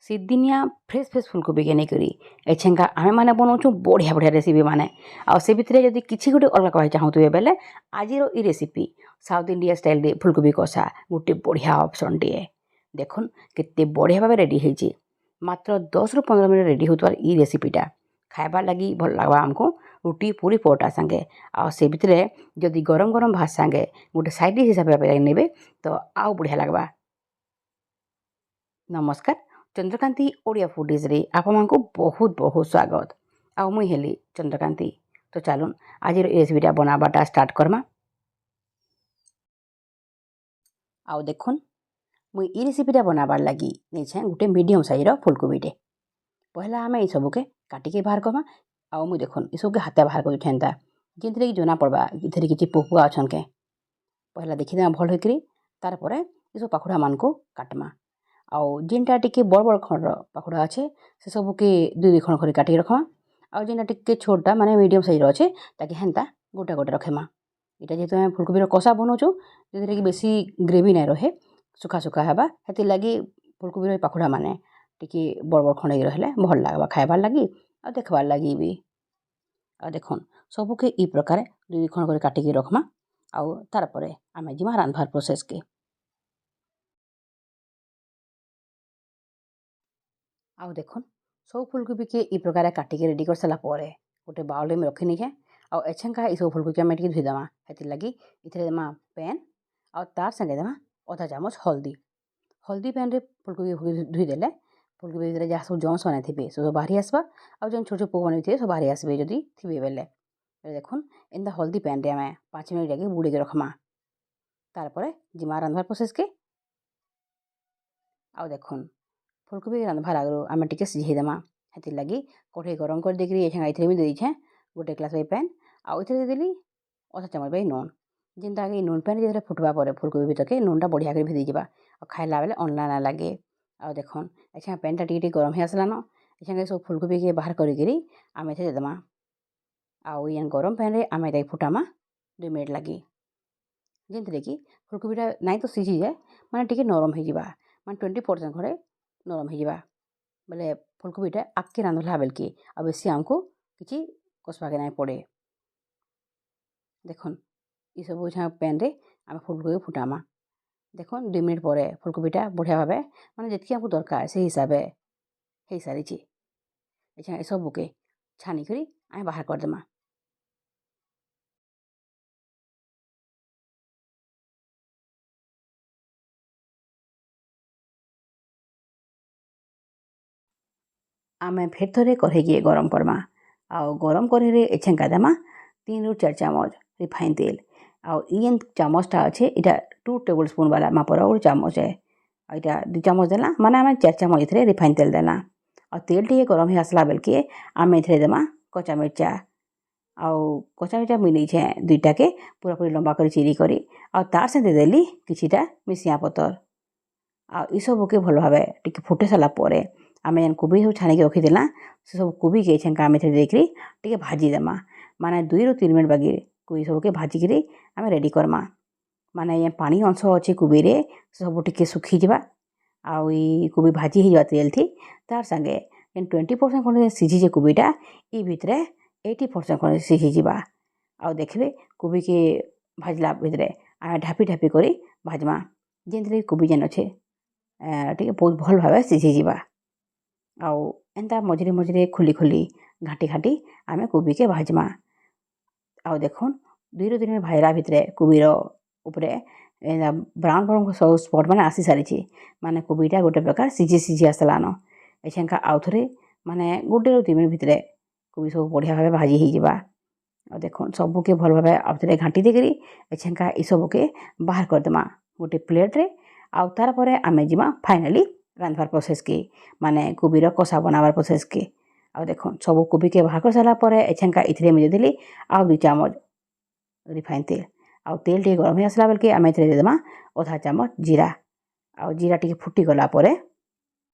ଶୀତଦିନିଆ fresh fresh ଫୁଲକୋବିକେ ନେଇକରି ଏଛେନ୍କା ଆମେମାନେ ବନଉଛୁଁ ବଢ଼ିଆ ବଢ଼ିଆ ରେସିପି ମାନେ। ଆଉ ସେ ଭିତରେ ଯଦି କିଛି ଗୋଟେ ଅଲଗା କର୍ବାକେ ଚାହୁଁଥିବେ ବେଲେ ଆଜିର ଇ ରେସିପି ସାଉଥ୍ ଇଣ୍ଡିଆ ଷ୍ଟାଇଲ୍ରେ ଫୁଲକୋବି କଷା ଗୋଟେ ବଢ଼ିଆ ଅପସନ୍ଟିଏ। ଦେଖୁନ୍ କେତେ ବଢ଼ିଆ ଭାବେ ରେଡ଼ି ହେଇଛି। ମାତ୍ର 10ରୁ 15 ମିନିଟ୍ ରେଡ଼ି ହେଉଥିବାର ଇ ରେସିପିଟା ଖାଇବାର୍ ଲାଗି ଭଲ୍ ଲାଗ୍ବା ଆମକୁ ରୁଟି, ପୁରୀ, ପରଟା ସାଙ୍ଗେ। ଆଉ ସେ ଭିତରେ ଯଦି ଗରମ ଗରମ ଭାତ ସାଙ୍ଗେ ଗୋଟେ ସାଇଡ଼୍ ଡିଶ୍ ହିସାବରେ ନେବେ ତ ଆଉ ବଢ଼ିଆ ଲାଗ୍ବା। ନମସ୍କାର, ଚନ୍ଦ୍ରକାନ୍ତି ଓଡ଼ିଆ ଫୁଡ୍ ଡିଶ୍ରେ ଆପଣମାନଙ୍କୁ ବହୁତ ବହୁତ ସ୍ୱାଗତ। ଆଉ ମୁଇଁ ହେଲି ଚନ୍ଦ୍ରକାନ୍ତି। ତ ଚାଲୁନ୍, ଆଜିର ଏ ରେସିପିଟା ବନାବାଟା ଷ୍ଟାର୍ଟ କର୍ମା। ଆଉ ଦେଖୁନ୍, ମୁଇଁ ଇ ରେସିପିଟା ବନାବାର୍ ଲାଗି ନେଇଛେଁ ଗୋଟେ ମିଡ଼ିୟମ୍ ସାଇଜ୍ର ଫୁଲକୋବିଟେ। ପହିଲା ଆମେ ଏସବୁକେ କାଟିକି ବାହାର କର୍ମା। ଆଉ ମୁଇଁ ଦେଖୁନ୍ ଏସବୁକେ ହାତେ ବାହାର କରୁଛେଁ ଏନ୍ତା, ଯେନ୍ଥିରେ କି ଜଣା ପଡ଼ବା ଏଥିରେ କିଛି ପୋକ ପୁକା ଅଛନ୍ କେଁ। ପହିଲା ଦେଖିଦେମା ଭଲ୍ ହେଇକରି, ତାର୍ ପରେ ଏସବୁ ପାଖୁଡ଼ାମାନଙ୍କୁ କାଟ୍ମା। ଆଉ ଯେନ୍ଟା ଟିକେ ବଡ଼ ବଡ଼ ଖଣ୍ଡର ପାଖୁଡ଼ା ଅଛେ, ସେ ସବୁକେ ଦୁଇ ଦୁଇ ଖଣ୍ଡ କରି କାଟିକି ରଖ୍ମା। ଆଉ ଯେନ୍ଟା ଟିକେ ଛୋଟ୍ଟା, ମାନେ ମିଡ଼ିୟମ୍ ସାଇଜ୍ର ଅଛେ, ତାକେ ହେନ୍ତା ଗୋଟା ଗୋଟେ ରଖ୍ମା। ଏଇଟା ଯେହେତୁ ଆମେ ଫୁଲକୋବିର କଷା ବନଉଛୁ, ଯେଉଁଥିରେ କି ବେଶୀ ଗ୍ରେଭି ନାଇଁ ରହେ, ଶୁଖା ଶୁଖା ହେବା, ହେଥିର୍ଲାଗି ଫୁଲକୋବିର ପାଖୁଡ଼ା ମାନେ ଟିକେ ବଡ଼ ବଡ଼ ଖଣ୍ଡ ହେଇକି ରହିଲେ ଭଲ୍ ଲାଗ୍ବା ଖାଇବାର୍ ଲାଗି ଆଉ ଦେଖ୍ବାର୍ ଲାଗି ବି। ଆଉ ଦେଖୁନ୍, ସବୁକେ ଇ ପ୍ରକାରେ ଦୁଇ ଦୁଇ ଖଣ୍ଡ କରି କାଟିକି ରଖ୍ମା। ଆଉ ତାର୍ ପରେ ଆମେ ଯିମା ରାନ୍ଧବାର୍ ପ୍ରୋସେସ୍କେ। ଆଉ ଦେଖୁନ୍, ସବୁ ଫୁଲକୋବିକେ ଇ ପ୍ରକାରେ କାଟିକି ରେଡ଼ି କରିସାରିଲା ପରେ ଗୋଟେ ବାଉଲ୍ରେ ମୁଇଁ ରଖି ନେଇଛେଁ। ଆଉ ଏଛେନ୍କା ଏସବୁ ଫୁଲକୋବିକେ ଆମେ ଟିକେ ଧୋଇଦେମା। ହେଥିର୍ଲାଗି ଏଥିରେ ଦେମା ପେନ୍ ଆଉ ତାର୍ ସାଙ୍ଗେ ଦେମା ଅଧା ଚାମଚ ହଳଦୀ। ହଳଦୀ ପାଏନ୍ରେ ଫୁଲକୋବି ଧୁଇଦେଲେ ଫୁଲକୋବି ଭିତରେ ଯାହା ସବୁ ଜମ୍ସ ମାନେ ଥିବେ, ସେ ସବୁ ବାହାରି ଆସ୍ବା। ଆଉ ଯେନ୍ ଛୋଟ ଛୋଟ ପୋକମାନେ ଥିବେ, ସବୁ ବାହାରି ଆସିବେ ଯଦି ଥିବେ ବେଲେ। ଦେଖୁନ୍, ଏନ୍ତା ହଳଦୀ ପାଏନ୍ରେ ଆମେ 5 ମିନିଟ୍ ଯାଇକି ବୁଡ଼େଇକି ରଖ୍ମା। ତାର୍ପରେ ଯିମା ରାନ୍ଧବାର୍ ପ୍ରୋସେସ୍କେ। ଆଉ ଦେଖୁନ୍, ଫୁଲକୋବି ରାନ୍ଧବାର୍ ଆଗରୁ ଆମେ ଟିକେ ସିଝେଇଦେମା। ହେଥିର୍ଲାଗି କଢ଼େଇ ଗରମ କରିଦେଇକିରି ଏଛେନ୍ ଏଥିରେ ବି ଦେଇଦେଇଛେଁ ଗୋଟେ ଗ୍ଲାସ୍ ବାଇ ପାଏନ୍। ଆଉ ଏଥିରେ ଦେଇଦେଲି ଅଧା ଚାମଚ ବାଇ ନୁନ୍, ଯେନ୍ଟାକି ନୁନ୍ ପାଏନ୍ ଯେତେବେଳେ ଫୁଟ୍ବା ପରେ ଫୁଲକୋବି ଭିତରକେ ନୁନ୍ଟା ବଢ଼ିଆ କରି ଭିଜିଯିବା ଆଉ ଖାଇଲା ବେଲେ ଅନ୍ଲା ନାଇଁ ଲାଗେ। ଆଉ ଦେଖୁନ୍, ଏଛେନ୍ ପାଏନ୍ଟା ଟିକେ ଟିକେ ଗରମ ହେଇ ଆସିଲାନ। ଏଛେନ୍ ସବୁ ଫୁଲକୋବିକେ ବାହାର କରିକିରି ଆମେ ଏଥିରେ ଦେଇଦେମା। ଆଉ ଇ ଗରମ ପାଏନ୍ରେ ଆମେ ଏଟାକେ ଫୁଟାମା 2 ମିନିଟ୍ ଲାଗି, ଯେନ୍ଥିରେ କି ଫୁଲକୋବିଟା ନାଇଁ ତ ସିଝିଯାଏ, ମାନେ ଟିକେ ନରମ ହେଇଯିବା, ମାନେ 20% ଖଣ୍ଡେ ନରମ ହେଇଯିବା। ବେଲେ ଫୁଲକୋବିଟା ଆଗ୍କେ ରାନ୍ଧଲା ବେଲ୍କେ ଆଉ ବେଶୀ ଆମକୁ କିଛି କଷବାକେ ନାଇଁ ପଡ଼େ। ଦେଖୁନ୍, ଏସବୁ ପ୍ୟାନ୍ରେ ଆମେ ଫୁଲକୋବି ଫୁଟାମା। ଦେଖୁନ୍, 2 ମିନିଟ୍ ପରେ ଫୁଲକୋବିଟା ବଢ଼ିଆ ଭାବେ, ମାନେ ଯେତ୍କି ଆମକୁ ଦରକାର ସେଇ ହିସାବେ ହେଇସାରିଛି। ଏଛେନ୍ ଏସବୁକେ ଛାନିକରି ଆମେ ବାହାର କରିଦେମା। ଆମେ ଫେର୍ ଥରେ କଢ଼େଇକେ ଗରମ କର୍ମା। ଆଉ ଗରମ କଢ଼େଇରେ ଏଛେନ୍କା ଦେମା 3ରୁ 4 ଚାମଚ ରିଫାଇନ୍ ତେଲ୍। ଆଉ ଇ ଯେନ୍ ଚାମଚଟା ଅଛେ, ଇଟା 2 ଟେବୁଲ୍ ସ୍ପୁନ୍ ବାଲା ମାପର ଗୋଟେ ଚାମଚ ଏ। ଆଉ ଇଟା 2 ଚାମଚ ଦେଲା, ମାନେ ଆମେ 4 ଚାମଚ ଏଥିରେ ରିଫାଇନ୍ ତେଲ୍ ଦେଲା। ଆଉ ତେଲ୍ ଟିକେ ଗରମ ହେଇ ଆସିଲା ବେଲ୍କେ ଆମେ ଏଥିରେ ଦେମା କଞ୍ଚା ମିର୍ଚା। ଆଉ କଞ୍ଚା ମିର୍ଚା ମୁଇଁ ନେଇଛେଁ ଦୁଇଟାକେ ପୁରାପୁରି ଲମ୍ବା କରି ଚିରି କରି। ଆଉ ତାର୍ ସାଙ୍ଗେ ଦେଲି କିଛିଟା ମିସିଆ ପତର୍। ଆଉ ଏସବୁକେ ଭଲ ଭାବେ ଟିକେ ଫୁଟେଇ ସାରିଲା ପରେ ଆମେ ଯେନ୍ କୋବି ସବୁ ଛାଣିକି ରଖିଥିଲା, ସେ ସବୁ କୋବିକେ ଏଛେନ୍କା ଆମେ ଏଥିରେ ଦେଇକିରି ଟିକେ ଭାଜିଦେମା। ମାନେ 2ରୁ 3 ମିନିଟ୍ ବାଗି କୋବି ସବୁକେ ଭାଜିକିରି ଆମେ ରେଡ଼ି କର୍ମା। ମାନେ ଯେନ୍ ପାଣି ଅଂଶ ଅଛି କୋବିରେ, ସେ ସବୁ ଟିକେ ଶୁଖିଯିବା ଆଉ ଇ କୋବି ଭାଜି ହେଇଯିବା ତେଲ୍ଥି। ତାର୍ ସାଙ୍ଗେ ଯେନ୍ 20% ଖଣ୍ଡେ ସିଝିଛେ କୋବିଟା, ଇ ଭିତରେ 80% ଖଣ୍ଡେ ସିଝିଯିବା। ଆଉ ଦେଖିବେ, କୋବିକେ ଭାଜିଲା ଭିତରେ ଆମେ ଢାପି ଢାପି କରି ଭାଜ୍ମା, ଯେନ୍ଥିରେ କୋବି ଯେନ୍ ଅଛେ ଟିକେ ବହୁତ ଭଲ୍ ଭାବେ ସିଝିଯିବା। ଆଉ ଏନ୍ତା ମଝିରେ ମଝିରେ ଖୋଲି ଖୋଲି, ଘାଣ୍ଟି ଘାଣ୍ଟି ଆମେ କୋବିକେ ଭାଜ୍ମା। ଆଉ ଦେଖୁନ୍, 2ରୁ 3 ମିନିଟ୍ ଭାଜ୍ଲା ଭିତରେ କୋବିର ଉପରେ ଏନ୍ତା ବ୍ରାଉନ୍ ବ୍ରାଉନ୍ ସବୁ ସ୍ପଟ୍ ମାନେ ଆସି ସାରିଛି, ମାନେ କୋବିଟା ଗୋଟେ ପ୍ରକାର ସିଝି ସିଝି ଆସିଲାନ। ଏଛେନ୍କା ଆଉ ଥରେ ମାନେ 1ରୁ 2 ମିନିଟ୍ ଭିତରେ କୋବି ସବୁ ବଢ଼ିଆ ଭାବେ ଭାଜି ହେଇଯିବା। ଆଉ ଦେଖୁନ୍, ସବୁକେ ଭଲ୍ ଭାବେ ଆଉ ଥରେ ଘାଣ୍ଟି ଦେଇକରି ଏଛେନ୍କା ଏସବୁକେ ବାହାର କରିଦେମା ଗୋଟେ ପ୍ଲେଟ୍ରେ। ଆଉ ତାର୍ ପରେ ଆମେ ଯିମା ଫାଇନାଲି ରାନ୍ଧବାର୍ ପ୍ରୋସେସ୍କେ, ମାନେ କୋବିର କଷା ବନାବାର୍ ପ୍ରୋସେସ୍କେ। ଆଉ ଦେଖୁନ୍, ସବୁ କୋବିକେ ବାହାର କରି ସାରିଲା ପରେ ଏଛେନ୍କା ଏଥିରେ ମୁଇଁ ଦେଇଦେଲି ଆଉ 2 ଚାମଚ ରିଫାଇନ୍ ତେଲ୍। ଆଉ ତେଲ୍ ଟିକେ ଗରମ ହେଇ ଆସିଲା ବେଲ୍କେ ଆମେ ଏଥିରେ ଦେଇଦେମା ଅଧା ଚାମଚ ଜିରା। ଆଉ ଜିରା ଟିକେ ଫୁଟିଗଲା ପରେ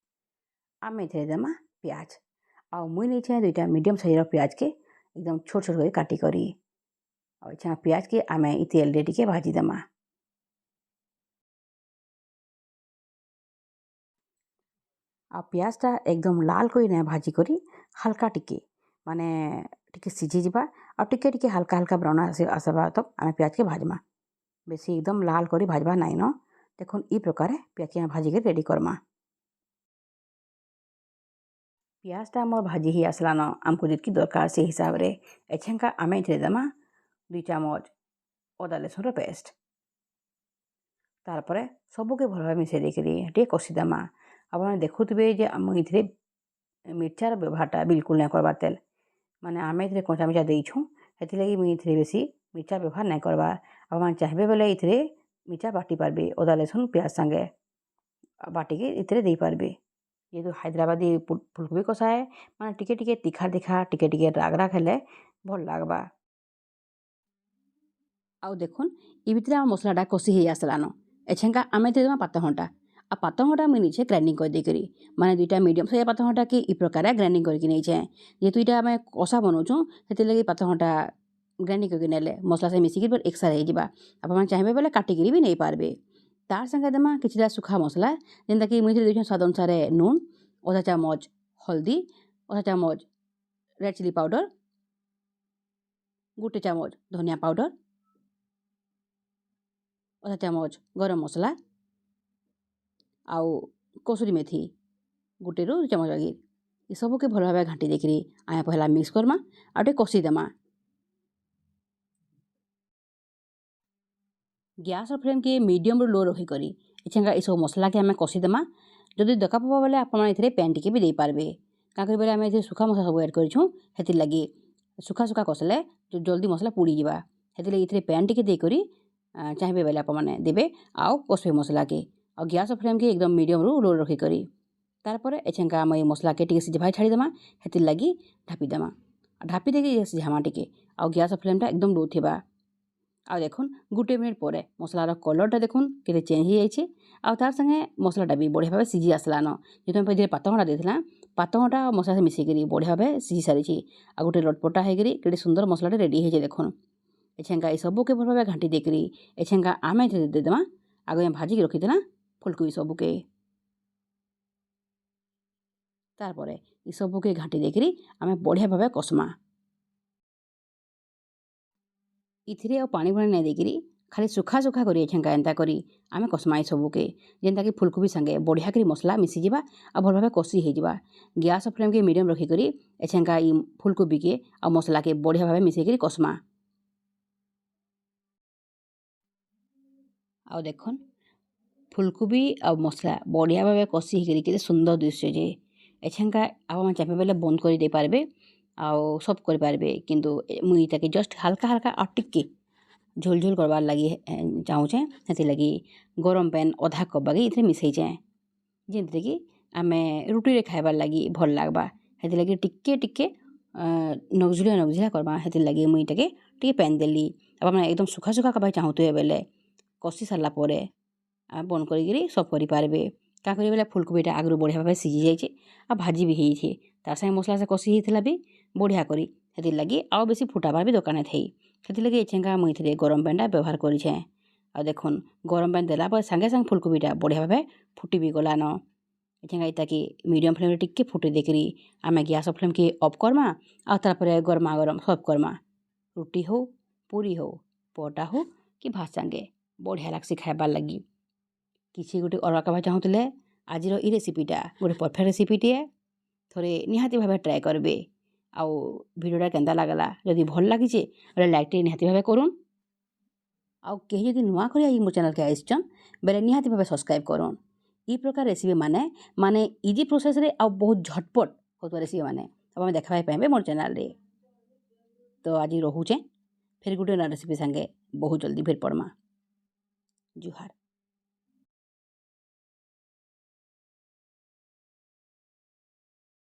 ଆମେ ଏଥିରେ ଦେମା ପିଆଜ। ଆଉ ମୁଇଁ ନେଇଛେଁ ଦୁଇଟା ମିଡ଼ିୟମ୍ ସାଇଜ୍ର ପିଆଜକେ ଏକଦମ୍ ଛୋଟ ଛୋଟ କରି କାଟି କରି। ଆଉ ଏଛେଁ ପିଆଜକେ ଆମେ ଇ ତେଲ୍ରେ ଟିକେ ଭାଜିଦେମା। ଆଉ ପିଆଜଟା ଏକଦମ ଲାଲ କରି ନାଇଁ ଭାଜି କରି ହାଲକା ଟିକେ ମାନେ ଟିକେ ସିଝିଯିବା ଆଉ ଟିକେ ଟିକେ ହାଲକା ହାଲକା ବ୍ରାଉନ୍ ଆସବା ତକ୍ ଆମେ ପିଆଜକେ ଭାଜମା। ବେଶୀ ଏକଦମ ଲାଲ କରି ଭାଜବା ନାଇଁନ। ଦେଖୁନ୍, ଇ ପ୍ରକାରେ ପିଆଜକେ ଆମେ ଭାଜିକି ରେଡ଼ି କର୍ମା। ପିଆଜଟା ଆମର୍ ଭାଜି ହେଇ ଆସିଲାନ ଆମକୁ ଯେତ୍କି ଦରକାର ସେ ହିସାବରେ। ଏଛେନ୍କା ଆମେ ଏଥିରେ ଦେମା 2 ଚାମଚ ଅଦା ରସୁଣର ପେଷ୍ଟ। ତାରପରେ ସବୁକେ ଭଲ ଭାବେ ମିଶେଇ ଦେଇକରି ଟିକେ କଷିଦେମା। ଆପଣ ଦେଖୁଥିବେ ଯେ ଆମ ଏଥିରେ ମିର୍ଚାର ବ୍ୟବହାରଟା ବିଲକୁଲ ନାଇଁ କରବାର୍ ତେଲ। ମାନେ ଆମେ ଏଥିରେ କଞ୍ଚା ମିର୍ଚା ଦେଇଛୁଁ, ସେଥିଲାଗି ମୁଇଁ ଏଥିରେ ବେଶୀ ମିର୍ଚା ବ୍ୟବହାର ନାଇଁ କରବାର୍। ଆପଣମାନେ ଚାହିଁବେ ବେଲେ ଏଥିରେ ମିର୍ଚା ବାଟି ପାରବେ, ଅଦା ରସୁଣ ପିଆଜ ସାଙ୍ଗେ ବାଟିକି ଏଥିରେ ଦେଇପାରବେ। ଯେହେତୁ ହାଇଦ୍ରାବାଦୀ ଫୁଲକୋବି କଷା ଏ, ମାନେ ଟିକେ ଟିକେ ତୀଖା ତୀଖା, ଟିକେ ଟିକେ ରାଗ ରାଗ ହେଲେ ଭଲ୍ ଲାଗ୍ବା। ଆଉ ଦେଖୁନ୍, ଇ ଭିତରେ ଆମ ମସଲାଟା କଷି ହେଇ ଆସିଲାନ। ଏଛେନ୍କା ଆମେ ଏଥିରେ ଦେମା ପାତଲଘଣ୍ଟା। ଆଉ ପାତଲଘଣ୍ଟା ମୁଇଁ ନେଇଛେ ଗ୍ରାଇଣ୍ଡିଙ୍ଗ କରିଦେଇକରି, ମାନେ 2ଟା ମିଡ଼ିୟମ୍ ସାଇଜ୍ ପାତଲଘଣ୍ଟାକେ ଇ ପ୍ରକାର ଗ୍ରାଇଣ୍ଡିଙ୍ଗ କରିକି ନେଇଛେ। ଯେହେତୁ ଇଟା ଆମେ କଷା ବନଉଛୁଁ, ସେଥିର୍ଲାଗି ପାତଲଘଣ୍ଟା ଗ୍ରାଇଣ୍ଡିଙ୍ଗ କରିକି ନେଲେ ମସଲା ସାଙ୍ଗେ ମିଶିକି ପୁରା ଏକସାର ହେଇଯିବା। ଆପଣମାନେ ଚାହିଁବେ ବେଲେ କାଟିକିରି ବି ନେଇପାରବେ। ତାର୍ ସାଙ୍ଗେ ଦେମା କିଛିଟା ଶୁଖା ମସଲା, ଯେନ୍ତାକି ମୁଇଁ ଏଥିରେ ଦେଇଛେଁ ସ୍ୱାଦ ଅନୁସାରେ ନୁନ୍, ଅଧା ଚାମଚ ହଳଦୀ, ଅଧା ଚାମଚ ରେଡ଼୍ ଚିଲି ପାଉଡ଼ର, 1 ଚାମଚ ଧନିଆ ପାଉଡ଼ର, ଅଧା ଚାମଚ ଗରମ ମସଲା ଆଉ କସୁରୀ ମେଥି 1ରୁ 2 ଚାମଚ ବାଗି। ଏସବୁକେ ଭଲ ଭାବେ ଘାଣ୍ଟି ଦେଇକିରି ଆମେ ପହେଲା ମିକ୍ସ କର୍ମା ଆଉ ଟିକେ କଷିଦେମା। ଗ୍ୟାସ୍ର ଫ୍ଲେମ୍କେ ମିଡ଼ିୟମ୍ରୁ ଲୋ ରଖିକରି ଏଛେନ୍କା ଏସବୁ ମସଲାକେ ଆମେ କଷିଦେମା। ଯଦି ଦରକାର ପଡ଼ବା ବେଲେ ଆପଣ ଏଥିରେ ପାଏନ୍ ଟିକେ ବି ଦେଇପାରବେ। କାଁ କରି ବେଲେ ଆମେ ଏଥିରେ ଶୁଖା ମସଲା ସବୁ ଆଡ଼୍ କରିଛୁଁ, ହେଥିର୍ଲାଗି ଶୁଖା ଶୁଖା କଷଲେ ଜଲ୍ଦି ମସଲା ପୋଡ଼ିଯିବା। ହେଥିର୍ଲାଗି ଏଥିରେ ପାଏନ୍ ଟିକେ ଦେଇକରି ଚାହିଁବେ ବେଲେ ଆପଣମାନେ ଦେବେ ଆଉ କଷବେ ମସଲାକେ। ଆଉ ଗ୍ୟାସ୍ ଫ୍ଲେମ୍କେ ଏକଦମ୍ ମିଡ଼ିୟମ୍ରୁ ଲୋ ରଖିକରି ତାରପରେ ଏଛେନ୍କା ଆମେ ଏଇ ମସଲାକେ ଟିକେ ସିଝବାଇ ଛାଡ଼ିଦେମା। ହେଥିର୍ଲାଗି ଢାପିଦେମା। ଢାପି ଦେଇକି ସିଝାମା ଟିକେ। ଆଉ ଗ୍ୟାସ୍ ଫ୍ଲେମ୍ଟା ଏକଦମ୍ ଲୋ ଥିବା। ଆଉ ଦେଖୁନ୍, 1 ମିନିଟ୍ ପରେ ମସଲାର କଲର୍ଟା ଦେଖୁନ୍ କେତେ ଚେଞ୍ଜ ହେଇଯାଇଛେ। ଆଉ ତାର୍ ସାଙ୍ଗେ ମସଲାଟା ବି ବଢ଼ିଆ ଭାବେ ସିଝି ଆସିଲାନ। ଯେହେତୁ ଆମେ ଏଥିରେ ପାତଲଘଣ୍ଟା ଦେଇଥିଲା, ପାତଲଘଣ୍ଟା ଆଉ ମସଲା ସାଙ୍ଗେ ମିଶିକିରି ବଢ଼ିଆ ଭାବେ ସିଝି ସାରିଛି। ଆଉ ଗୋଟେ ଲଟପଟା ହେଇକିରି କେତେ ସୁନ୍ଦର ମସଲାଟା ରେଡ଼ି ହେଇଛେ ଦେଖୁନ୍। ଏଛେନ୍କା ଏ ସବୁକେ ଭଲ ଭାବେ ଘାଣ୍ଟି ଦେଇକିରି ଏଛେନ୍କା ଆମେ ଏଥିରେ ଦେଇଦେମା ଆଗ ଆମେ ଭାଜିକି ରଖିଥିଲା ଫୁଲକୋବି ସବୁକେ। ତାରପରେ ଏସବୁକେ ଘାଣ୍ଟି ଦେଇକିରି ଆମେ ବଢ଼ିଆ ଭାବେ କଷମା। ଏଥିରେ ଆଉ ପାଣି ଫାଣି ନାଇଁ ଦେଇକିରି ଖାଲି ଶୁଖା ଶୁଖା କରି ଏଛେନ୍କା ଏନ୍ତା କରି ଆମେ କଷମା ଏସବୁକେ, ଯେନ୍ତାକି ଫୁଲକୋବି ସାଙ୍ଗେ ବଢ଼ିଆ କରି ମସଲା ମିଶିଯିବା ଆଉ ଭଲ ଭାବେ କଷି ହେଇଯିବା। ଗ୍ୟାସ୍ ଫ୍ଲେମ୍କେ ମିଡ଼ିୟମ୍ ରଖିକରି ଏଛେନ୍କା ଇ ଫୁଲକୋବିକେ ଆଉ ମସଲାକେ ବଢ଼ିଆ ଭାବେ ମିଶେଇକିରି କଷମା। ଆଉ ଦେଖୁନ୍, ଫୁଲକୋବି ଆଉ ମସଲା ବଢ଼ିଆ ଭାବେ କଷି ହେଇକିରି କେତେ ସୁନ୍ଦର ଦିଶୁଛେ ଯେ। ଏଛେନ୍କା ଆପଣମାନେ ଚାହିଁବେ ବେଲେ ବନ୍ଦ କରି ଦେଇପାରିବେ ଆଉ ସବ୍ କରିପାରିବେ, କିନ୍ତୁ ମୁଇଁ ତାକେ ଜଷ୍ଟ ହାଲକା ହାଲକା ଆଉ ଟିକେ ଝୋଲ ଝୋଲ କରବାର୍ ଲାଗି ଚାହୁଁଛେ। ସେଥିର୍ଲାଗି ଗରମ ପାଏନ୍ ଅଧା କପ୍ ବାଗି ଏଥିରେ ମିଶେଇଛେଁ, ଯେନ୍ଥିରେ କି ଆମେ ରୁଟିରେ ଖାଇବାର୍ ଲାଗି ଭଲ୍ ଲାଗ୍ବା। ହେଥିର୍ଲାଗି ଟିକେ ଟିକେ ନକ୍ଝୁଲିଆ ନକ୍ଝୁଲିଆ କର୍ମା, ହେଥିର୍ଲାଗି ମୁଇଁ ଏଟାକେ ଟିକେ ପାଏନ୍ ଦେଲି। ଆପଣମାନେ ଏକଦମ୍ ଶୁଖା ଶୁଖା କରବାକେ ଚାହୁଁଥିବେ ବେଲେ କଷି ସାରିଲା ପରେ ଆମେ ବନ୍ଦ କରିକିରି ସବ୍ କରିପାରବେ। କାଁ କରି ବେଲେ ଫୁଲକୋବିଟା ଆଗରୁ ବଢ଼ିଆ ଭାବେ ସିଝି ଯାଇଛେ ଆଉ ଭାଜି ବି ହେଇଛେ, ତାର୍ ସାଙ୍ଗେ ମସଲା ସେ କଷି ହେଇଥିଲା ବି ବଢ଼ିଆ କରି, ହେଥିର୍ଲାଗି ଆଉ ବେଶୀ ଫୁଟାବାର୍ ବି ଦରକାର ନାଇଁ ଥାଇ। ସେଥିର୍ଲାଗି ଏଛେନ୍କା ମୁଇଁ ଏଥିରେ ଗରମ ପାଏନ୍ଟା ବ୍ୟବହାର କରିଛେଁ। ଆଉ ଦେଖୁନ୍, ଗରମ ପାଏନ୍ ଦେଲା ପରେ ସାଙ୍ଗେ ସାଙ୍ଗେ ଫୁଲକୋବିଟା ବଢ଼ିଆ ଭାବେ ଫୁଟି ବି ଗଲାନ। ଏଛେନ୍କା ଇତାକେ ମିଡ଼ିୟମ୍ ଫ୍ଲେମ୍ରେ ଟିକେ ଫୁଟେଇ ଦେଇକିରି ଆମେ ଗ୍ୟାସ୍ ଫ୍ଲେମ୍କେ ଅଫ୍ କର୍ମା ଆଉ ତାପରେ ଗରମା ଗରମ ସର୍ଭ କର୍ମା। ରୁଟି ହଉ, ପୁରୀ ହଉ, ପରଟା ହଉ କି ଭାତ ସାଙ୍ଗେ ବଢ଼ିଆ ଲାଗ୍ସି ଖାଇବାର୍ ଲାଗି। କିଛି ଗୋଟେ ଅଲଗା ଖାଇବା ଚାହୁଁଥିଲେ ଆଜିର ଇ ରେସିପିଟା ଗୋଟେ ପରଫେକ୍ଟ ରେସିପିଟିଏ, ଥରେ ନିହାତି ଭାବେ ଟ୍ରାଏ କରିବେ। ଆଉ ଭିଡ଼ିଓଟା କେନ୍ତା ଲାଗଲା, ଯଦି ଭଲ୍ ଲାଗିଛେ ବୋଲେ ଲାଇକ୍ଟେ ନିହାତି ଭାବେ କରୁନ୍। ଆଉ କେହି ଯଦି ନୂଆ କରି ଆଜି ମୋ ଚ୍ୟାନେଲ୍କେ ଆସିଛନ୍ ବେଲେ ନିହାତି ଭାବେ ସବସ୍କ୍ରାଇବ୍ କରୁନ୍। ଇ ପ୍ରକାର ରେସିପି ମାନେ ଇଜି ପ୍ରୋସେସ୍ରେ ଆଉ ବହୁତ ଝଟପଟ ହେଉଥିବା ରେସିପି ମାନେ ଆପଣ ଦେଖିବାକୁ ପାଇବେ ମୋର ଚ୍ୟାନେଲ୍ରେ। ତ ଆଜି ରହୁଛେଁ, ଫେର୍ ଗୋଟେ ନୂଆ ରେସିପି ସାଙ୍ଗେ ବହୁତ ଜଲ୍ଦି ଭେଟ୍ ପଡ଼୍ମା। ଜୁହାର।